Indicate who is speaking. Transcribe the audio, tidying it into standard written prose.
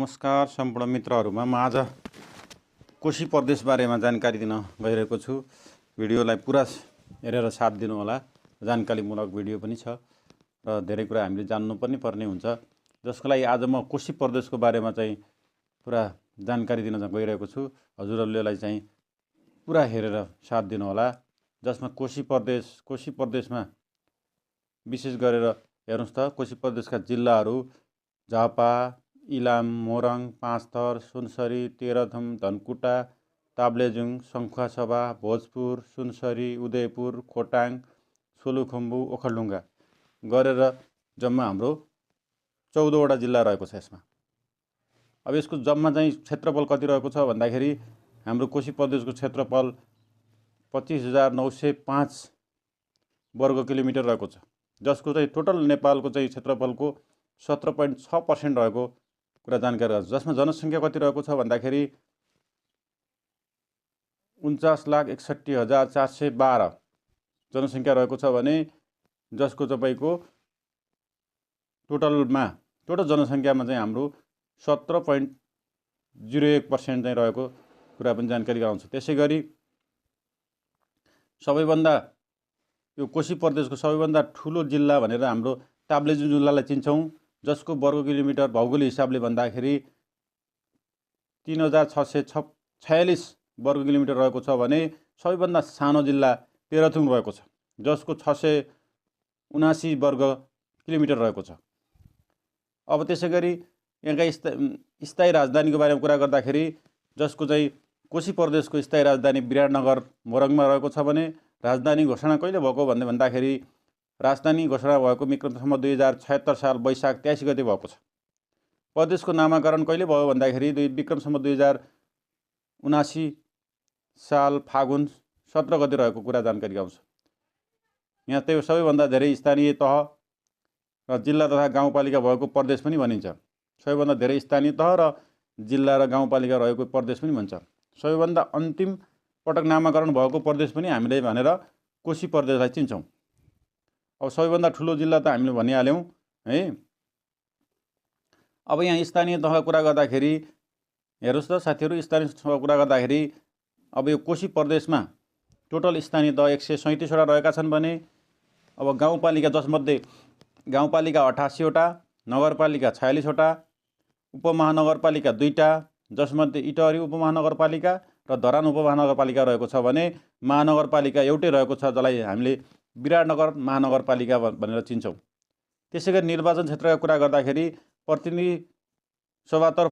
Speaker 1: नमस्कार सम्पूर्ण मित्रहरूमा म आज कोशी प्रदेश बारेमा जानकारी दिन गइरहेको छु। भिडियोलाई पुरा हेरेर साथ दिनु होला। जानकारीमूलक भिडियो पनि छ र धेरै कुरा हामीले जान्नुपर्ने पर्ने हुन्छ, जसको लागि आज म कोशी प्रदेशको बारेमा चाहिँ पुरा जानकारी दिन गइरहेको छु। हजुरहरूले चाहिँ पुरा हेरेर साथ दिनु होला। जसमा कोशी प्रदेशमा विशेष गरेर हेर्नुस् त कोशी प्रदेशका जिल्लाहरू झापा, इलाम, मोरङ, पाँचथर, सुनसरी, तेह्रथुम, धनकुटा, ताप्लेजुङ, सङ्खुवासभा, भोजपुर, सुनसरी, उदयपुर, खोटाङ, सोलुखुम्बु, ओखलढुङ्गा गरेर जम्मा हाम्रो 14 वटा जिल्ला रहेको छ यसमा। अब यसको जम्मा चाहिँ क्षेत्रफल कति रहेको छ भन्दाखेरि हाम्रो कोशी प्रदेशको क्षेत्रफल 25,905 वर्ग किलोमिटर रहेको छ, जसको चाहिँ टोटल नेपालको चाहिँ क्षेत्रफलको 17.6% रहेको कुरा जानकारी गर्छ। जसमा जनसङ्ख्या कति रहेको छ भन्दाखेरि 49,61,412 जनसङ्ख्या रहेको छ भने जसको तपाईँको टोटल जनसङ्ख्यामा चाहिँ हाम्रो 17.01% चाहिँ रहेको कुरा पनि जानकारी गराउँछ। त्यसै गरी सबैभन्दा यो कोशी प्रदेशको सबैभन्दा ठुलो जिल्ला भनेर हाम्रो ताप्लेजुङ जिल्लालाई चिन्छौँ, जसको वर्ग किलोमिटर भौगोलिक हिसाबले भन्दाखेरि 3,646 वर्ग किलोमिटर रहेको छ भने सबैभन्दा सानो जिल्ला तेह्रथुम रहेको छ, जसको 679 वर्ग किलोमिटर रहेको छ। अब त्यसै गरी यहाँका स्थायी राजधानीको बारेमा कुरा गर्दाखेरि जसको चाहिँ कोशी प्रदेशको स्थायी राजधानी विराटनगर मोरङमा रहेको छ भने राजधानी घोषणा कहिले भएको भन्दाखेरि राजधानी घोषणा भएको विक्रम सम्वत 2076 साल वैशाख 83 गते भएको छ। प्रदेशको नामाकरण कहिले भयो भन्दाखेरि विक्रम सम्वत 2079 साल फागुन 17 गते रहेको कुरा जानकारी आउँछ। यहाँ त्यो सबैभन्दा धेरै स्थानीय तह र जिल्ला तथा गाउँपालिका भएको प्रदेश पनि भनिन्छ। सबैभन्दा धेरै स्थानीय तह र जिल्ला र गाउँपालिका रहेको प्रदेश पनि भन्छ। सबैभन्दा अन्तिम पटक नामाकरण भएको प्रदेश पनि हामीले भनेर कोशी प्रदेशलाई चिन्छौँ। अब सबैभन्दा ठुलो जिल्ला त हामीले भनिहाल्यौँ है। अब यहाँ स्थानीय तहको कुरा गर्दाखेरि हेर्नुहोस् त साथीहरू, स्थानीय तहको कुरा गर्दाखेरि अब यो कोशी प्रदेशमा टोटल स्थानीय तह 137 वटा रहेका छन् भने अब गाउँपालिका जसमध्ये गाउँपालिका 88 वटा, नगरपालिका 46 वटा, उपमहानगरपालिका 2टा जसमध्ये इटहरी उपमहानगरपालिका र धरान उपमहानगरपालिका रहेको छ भने महानगरपालिका एउटै रहेको छ, जसलाई हामीले विराटनगर महानगरपालिका भनेर चिन्छौँ। त्यसै गरी निर्वाचन क्षेत्रका कुरा गर्दाखेरि प्रतिनिधि सभातर्फ